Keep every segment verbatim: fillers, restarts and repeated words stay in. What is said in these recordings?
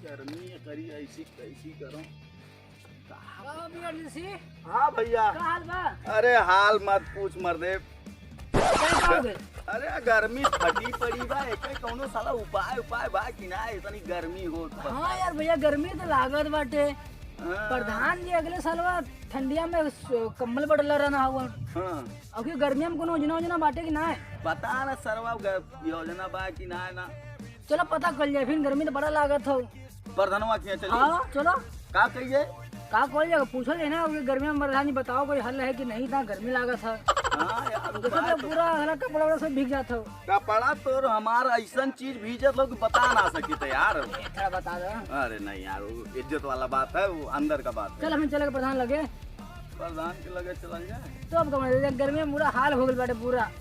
गर्मी करी ऐसी कैसी करो। का हो बियर ऋषि? हाँ भैया। का हाल बा? अरे हाल मत पूछ मर्दे। का हो गइल? अरे गर्मी फटी पड़ी बा, एके कौनो साला उपाय, उपाय बा कि ना? इतनी गर्मी होत बा। हाँ यार भैया, गर्मी तो लागत बाटे। हाँ। प्रधान जी अगले सालवा ठंडिया में स-, कम्बल बटला रहना हुआ। हाँ। अब की गर्मिया में कोनो योजना, योजना बाटे कि ना? पता ना सरवा ग-, योजना बा कि ना, ना। चलो पता कर लिया, फिर गर्मी तो बड़ा लागत हो। प्रधानवा के यहाँ चली? हाँ, चलो। का कहिए? का कइल जाए? पूछल जाए ना, अबकी गर्मी में प्रधान जी बताओ, कोई हल है कि नहीं? इतना गर्मी लागत है। हाँ यार, उनके उपाय सब तो पूरा हमारा कपड़ा वपड़ा सब भीग जात हो। कपड़ा तो हमार ऐसन चीज भीजत हो कि बता ना सकी थे यार। थोड़ा बता दो। अरे नहीं यार, वो इज्जत वाला बात है, वो अंदर का बात है। चल, हम चले के प्रधान लगे। प्रधान के लगे चलल जाए। तो अब कमाई, गर्मी में बुरा हाल हो गइल बाटे पूरा।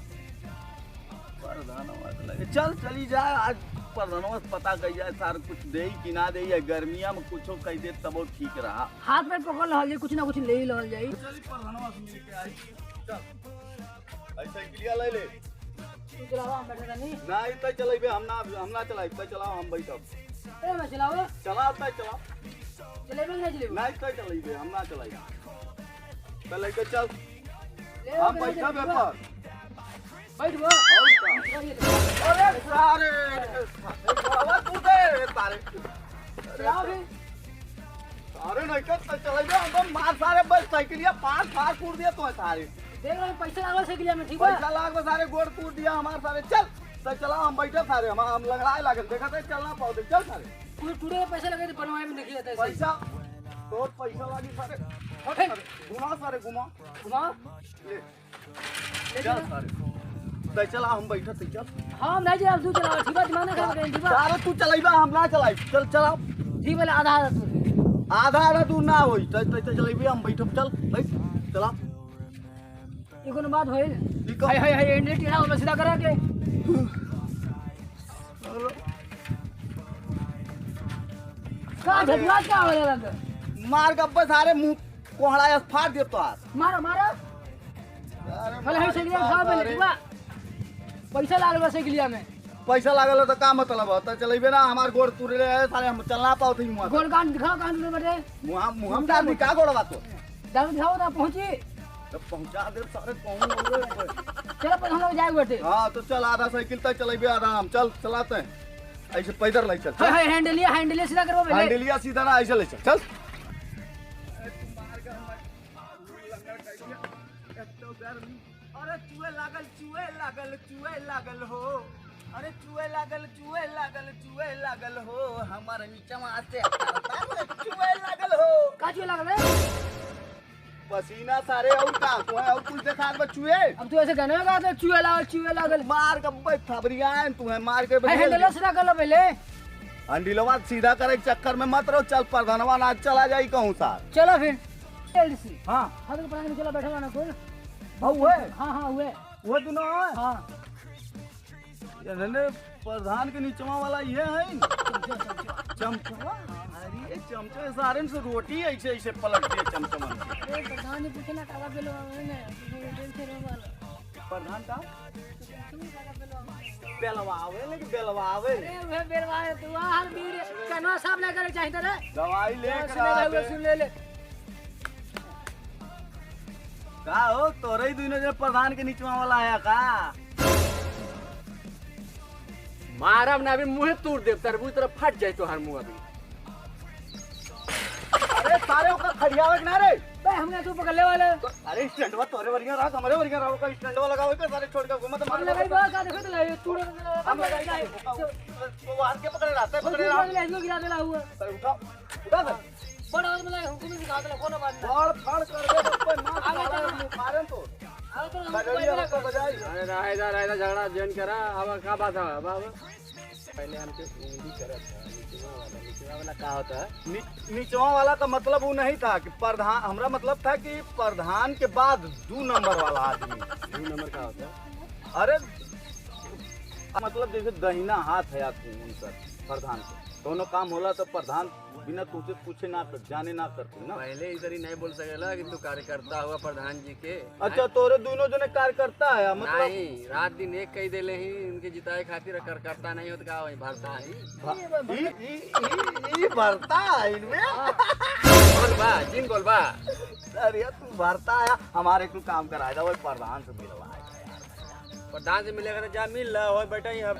प्रधानवा के लगे चल, चली जाए। आज प्रधानवा से पता कइल जाए, सार कुछ देई कि ना देई, या गर्मिया में कुछो कह दे तबो ठीक रहा। हाथ में पकड़ लहल जाई, कुछ ना कुछ ले ही लहल जाई। चली प्रधानवा से मिल के आई। चल, ऐसा साइकिलिया ले ले। तू चलावा, हम बैठे रहनी। ना, इतना चलाइबे, हम ना, हम ना चलाइब, इतना चलाओ, हम बैठब। ए, मैं चलाओ। चला, इतना चला। चलेबे कि नहीं चलेबे? ना, इतना चलाइबे, हम ना चलाइब। चल, लेके चल। ले, हम बैठे बैठब रहनी। पर। बैठ बा। और का? अरे सारे, सारे, घोड़वा तू दे, सारे। क्या भी? सारे नहीं कर, तो चले गए, हम तो मार सारे, बस साइकिलिया पार, पार कूद दिया तो है सारे। देख रहे हैं, पैसा लागल साइकिलिया में, ठीक बा? पैसा लाग बा, सारे गोड़ कूद दिया हमार सारे। चल, तो चला, हम बैठे सारे, हम, हम लंगड़ाए लागल, देखा तो चल ना पाओ, चल सारे। पूरे टूटे के पैसा लगे थे बनवाए में, देखिए तो ऐसे। पैसा, तोर पैसा लागी सारे। हट सारे, घुमा सारे, घुमा। घुमा। ले। चल सारे। तै चला, हम बैठत हई, चल। हम नहीं जाब, तू चलावा, ठीक बा, दिमाग ना खराब करें, ठीक बा? सारे तू चलाइबा, हम ना चलाइब। चल, चला। ठीक बा, आधा, आधा तू। आधा, आधा तू ना होई। तै, तै, तै चलाइबे, हम बैठब, चल, बैठ, चला। ई कोनो बात होइल? ई का? हाय, हाय, हाय, एंडे टेढ़ा होला, सीधा करा के। का झटुआ का होला लग? मार गप्पे सारे मुंह कोहड़ा यस फाड़ देब तोहार। मारो, मारो। अरे भले हम मारी साइकिल बाप उठा रे। ले, ठीक बा? पैसा लागल बा साइकिलिया में। पैसा लागल हो तो का मतलब हो? तो चलेबे ना, हमार गोड़ तूरे रहे, साले हम चल ना पाओ थी मुआ। गोड़ कान दिखाओ, कान में बटे। मुआ, मुआ में डाल दी, का गोड़ बात हो? डाल दिखाओ ना पहुंची। तो पहुंचा दे सारे, कौन हो गए? चलो, पर हम लोग जाए बटे। हाँ, तो चल, आधा साइकिल तक चलेबे, आधा हम चल, चलाते हैं। ऐसे पैदल ले चल, चल। हाय, हाय, हैंडलिया, हैंडलिया सीधा करवा पहले। हैंडलिया सीधा ना, ऐसे ले चल, चल। अरे चुए लागल, चुए लागल, चुए लागल हो। अरे चुए लागल, चुए लागल, चुए लागल हो। हमार नीचवा से चुए लागल हो। का चुए लागल रे? पसीना सारे, और का? तोहे और कुछ देखात बा चुए? अब तू ऐसे गाना गा दे, चुए लागल, चुए लागल। मार के बे थबरियान, तू है मार के बे। हैंडल सीधा कर लो पहले। हैंडलवा सीधा करे के चक्कर में मत रहो, चल प्रधानवा ना चला जाई कहूँ सार। चलो फिर। जल्दी से। हाँ। हाँ, तो प्रधान के चला बैठा ना कोई। भाऊ है? हाँ, हाँ, हुए। वो दोनों है? हाँ। ये रहले प्रधान के निचवा वाला ये है न? चमचवा, चमचवा। चमचवा? अरे ये चमचवा, सारे से रोटी ऐसे, ऐसे पलट दिए चमचमन से। अरे प्रधान जी पूछे ना, काला बेलवा है ना, वो बेल से रोवा वाला। प्रधान का? बेलवावे, लेकिन बेलवावे। अरे वह बेलवावे, तू आ हाल बीर, कनवा साफ ना करे चाहिए रे। दवाई ले जरा कर सुने आवे। भाई, सुन ले, ले। का हो, तोरे ही दुनो जन प्रधान के निचवा वाला है का? मारब ना, अभी मुँहे तूर देब, तरबूज तरह फट जाए तोहार मुँह अभी। अरे सारे ओकर खड़ियावे के ना रे। बे, हमने तू पकड़ ले वाले। अरे स्टैंडवा तोरे बढ़िया रहा, हमरे बढ़िया रहा, ओकर स्टैंडवा लगावे के सारे छोड़ के घूमत हम मार लगाई बा, का देखत रहे, तू हम लगाई बा। तो वो हाथ के पकड़े रहते, पकड़े रहा। ले, इसको गिरा देला हुआ। अरे उठा, उठा सर। बड़ आवाज में लगे, हुकुम सिखा देला, कोनो बात ना। बड़ फाड़ कर दे, सब कोई मार आगे साला चल। मुँह मारे तो। आगे तो हम बजरिया बजाई। अरे रहे दा, रहे दा, झगड़ा जन करा, अब का बात है, अब, अब? पहले हमके उंगली करत था, निचवा वाला, निचवा वाला का होता है? नि-, निचवा वाला का मतलब वो नहीं था कि प्रधान, हमरा मतलब था कि प्रधान के बाद दू नंबर वाला आदमी। दू नंबर का होता है? अरे, मतलब जैसे दहिना हाथ है आपके उनकर, प्रधान के। कौनो काम होला तो प्रधान बिना तुझे पूछे ना कर, जाने ना करते ना। पहले इधर ही नहीं बोल सकेला कि तू कार्यकर्ता हुआ प्रधान जी के। अच्छा, तोरे दोनों जने कार्यकर्ता है, मतलब? नहीं, रात दिन एक कही देले ही, इनके जिताए खातिर कार्यकर्ता नहीं होत का, वही भरता है। भा-, ई, ई, ई, ई भरता है इनमें? बोल बा, जिन बोल बा। अरे तू भरता है, हमारे को काम कराए दा, वही प्रधान से मिलवा। प्रधान से मिलेगा तो जा मिल ला, वही बैठा ही हम।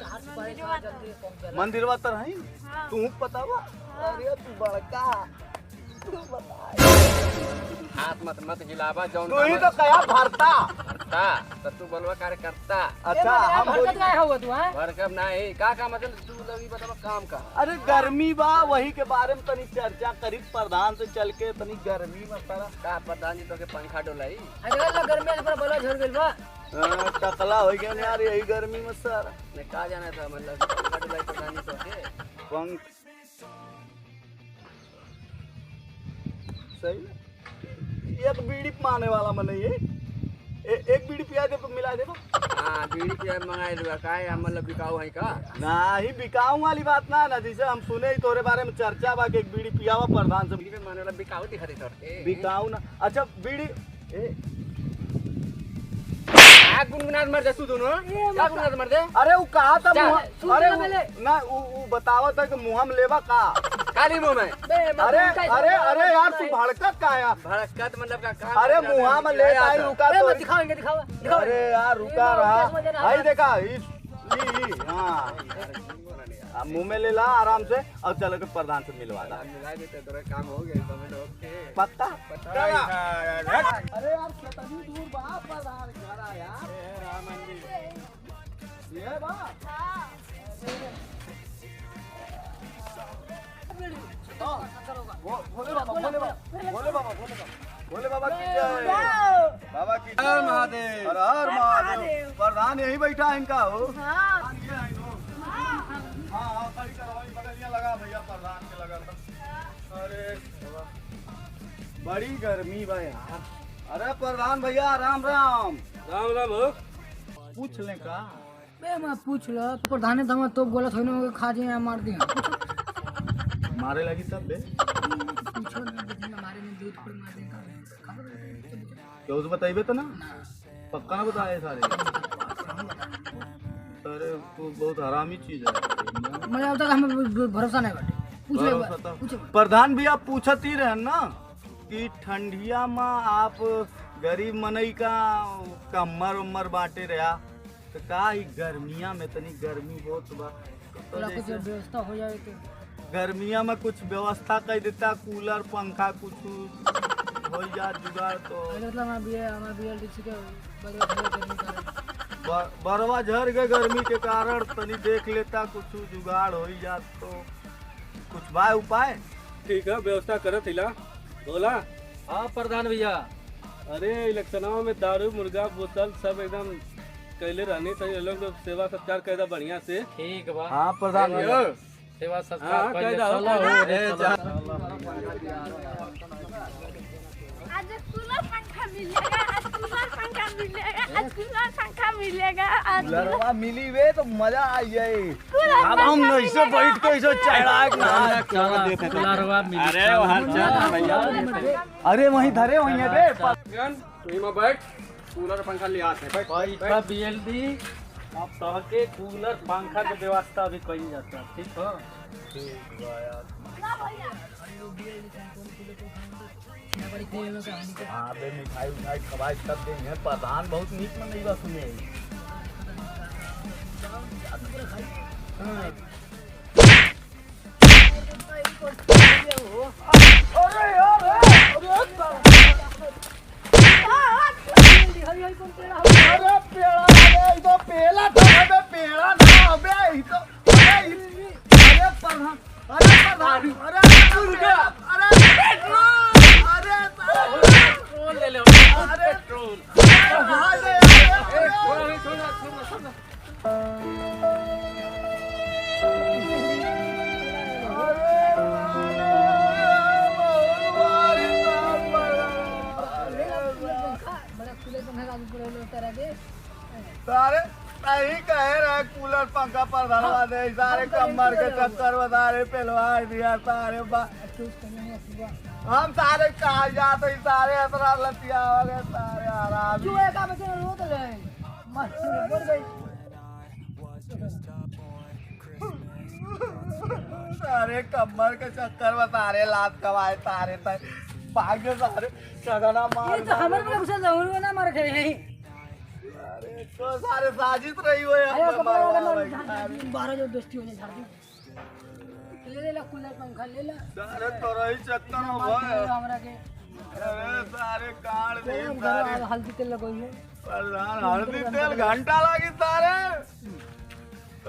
मंदिरवा तर है? हाँ। तू पता बा? हाँ। अरे तू बड़का। तू बता। हाथ मत, मत हिलावा, जौन तू ही काम तो कहा भरता। भरता, तो तू बोलवा कार्यकर्ता। अच्छा, हम भरकत बोली। काय हुआ तू, हाँ? भरकब नहीं, का काम है? तू लोग ही बतावा काम का। अरे गर्मी बा, वही के बारे में तनी चर्चा करी प्रधान से चल के, तनी गर्मी में सारा। का प्रधान जी तो के पंखा डोलाई? अरे ला गर्मी से पूरा बला झड़ गइल बा। हाँ, टकला हो गया यार, यही गर्मी में सारा। ने का जाना था, मतलब, पंखा डोलाई प्रधान जी तो के? पंख-, सही ना? एक बीड़ी माने वाला मन नहीं है। ए-, एक बीड़ी पिया दे तो मिला दे तो। हाँ, बीड़ी पिया मंगाए दुआ, का है, मतलब, बिकाऊ है का? ना ही, बिकाऊ वाली बात ना, ना, जैसे हम सुने ही तोरे बारे में चर्चा बा कि एक बीड़ी पियावा प्रधान से। बीड़ी पे माने वाला बिकाऊ दिखा दे तो। बिकाऊ ना। अच्छा, बीड़ी, ए। आ, गुनगुनात मर जा तू दोनों। ए, का मत गुनगुनात मर जा? अरे, वो कहा था जा, मुँह, सुन अरे, ना वो, पहले। ना, वो, वो बतावत है कि मुँह में लेबा का? काली मुँह में। बे, मत अरे, उनका अरे, इतना अरे यार, तू नहीं। भड़कत का है? भड़कत मतलब का, का अरे, मतलब मुँह में का लेता है, यार? रुका ए, तो। मत दिखाओ, इनके दिखाओ, दिखाओ। अरे यार, ए, रुका मत रहा। उनका समझ ना आई आता। देखा, ई, ई, ई, हाँ। आ, मुँह में ले ला आराम से और चलो के प्रधान से मिलवा ला। मिला देते, तोरा काम हो गया, पेमेंट ओके। पक्का? पक्का। अरे यार, कितनी दूर बा प्रधान घर आ यार। ये है राम मंदिर। ये बा? हाँ। हाँ। भो-, भोले बाबा, भोले बाबा, भोले बाबा, भोले बाबा। भोले बाबा की जय। बाबा की जय। हर महादेव। हर हर महादेव। प्रधान यही बैठा है इनका हो। हाँ। प्रधान ये है इनको। हाँ, हाँ, खड़ी करवाई, बगलिया लगा भैया, प्रधान के लगा था। अरे, बड़ी गर्मी बा यार। अरे प्रधान भैया, राम राम। राम राम हो। पूछ लें का? बे, मैं पूछ लो, प्रधाने तो हमारे तोप गोला थोड़ी ना खा जाए, मार दिया। मारे लगी तब बे? पूछो ना, देखिए, हमारे में दूध पर मार देगा। केहू से बताइबे तो ना? ना। पक्का ना बताए सारे? अरे, तू बहुत हरामी चीज है। मैं अब तक हमें भ-, भ-, भरोसा नहीं बाटे। पूछ ले एक बार, भरोसा तो पूछ एक बार। प्रधान भैया पूछत ही रहन ना कि ठंडिया में आप गरीब मनई का कम्मर उम्मर बांटे रहा, तो का ई गर्मिया में तनी गर्मी बहुत बा, तो थोड़ा कुछ जैसे व्यवस्था हो जाए तो। गर्मिया में कुछ व्यवस्था कर देता, कूलर, पंखा, कुछ हो जा जुगाड़ तो। अरे मतलब हमारा बीएल, हमारा बीएलडीसी के बड़े, बड़े गर्मी का ब-, बरवा झर के गर्मी के कारण तनी देख लेता, कुछ जुगाड़ हो जात तो। कुछ बा उपाय? ठीक है, व्यवस्था करत हिला। भोला। हाँ प्रधान भैया। अरे इलेक्शनवा में दारू, मुर्गा, बोतल सब एकदम कैले रहनी, तो ये लोग सेवा सत्कार कैदा बढ़िया से। ठीक बा। हाँ प्रधान भैया। सेवा सत्कार हाँ, कइले कैदा हो। चला हो रे, ए, चला। जा। आज कूलर पंखा मिलेगा, आज कूलर पंखा मिलेगा, आज कूलर पंखा मिलेगा, आज कूलर कूलरवा मिली वे तो मजा आ जाए। कूलर अब हम पंखा नहीं से मिलेगा, बैठ के ऐसे कूलर चढ़ा के ना। चला, कूलरवा मिली। अरे, वहाँ चल भैया। अरे, वहीं धरे, वहीं है बे। तू ही में बैठ, कूलर पंखा ले आते हैं, बैठ, बैठ, बैठ। बीएलडी, अब तोहके कूलर पंखा के व्यवस्था भी कइल जाता, ठीक हो? ठीक बा यार। हाँ बे, मिठाई उठाई खवाई सब दे हैं, प्रधान बहुत नीक मनई बा सुने। हाँ। अरे यार, अरे, अरे पेड़ा, अरे, ई तो पेला था, अबे पेड़ा ना, अबे, ई तो, अबे, ई, अरे प्रधान, अरे प्रधान, अरे, अरे, अरे, पेट्रोल, अरे, पेट्रोल ले ले, अरे, पेट्रोल। अरे, भाई, अरे, अरे, थोड़ा, थोड़ा, थोड़ा, थोड़ा। अरे, सही कहे रहे, कूलर पंखा पर धरवा दे। सारे कमर के चक्कर में सारे पेलवा दिया सारे बा। हम सारे कहाँ जाते ही सारे इतना लतिया हो गए सारे हरामी। चूहे का बच्चे रोत रहे। मस्त मर गई। सारे कमर के चक्कर में सारे लात कमाए सारे तय भाग गए सारे। सगना मार ये तो हमारे पे कुछ जरूर ना मार खाए हैं। अरे तो सारे साजिश रही हो यार। अरे, बारह, बारह, बारह, बारह, बारह जो दोस्ती हो जाए झाड़ दी। ले ले ला कूलर पंखा ले ला। सारे तो रही चक्कर में मार भाई। के हमरा के। अरे सारे काट दे कौन सारे। घर हल्दी तेल लगोई है। प्रधान हल्दी तेल घंटा लागी सारे।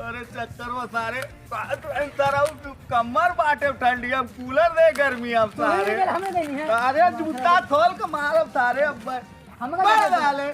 अरे चक्कर में सारे। सारे उ कमर बाटे ठंडी, अब कूलर दे गर्मी अब तू सारे। ले ले, हमें देनी है। सारे जूता खोल के मारब सारे अब। हम का मार डाले।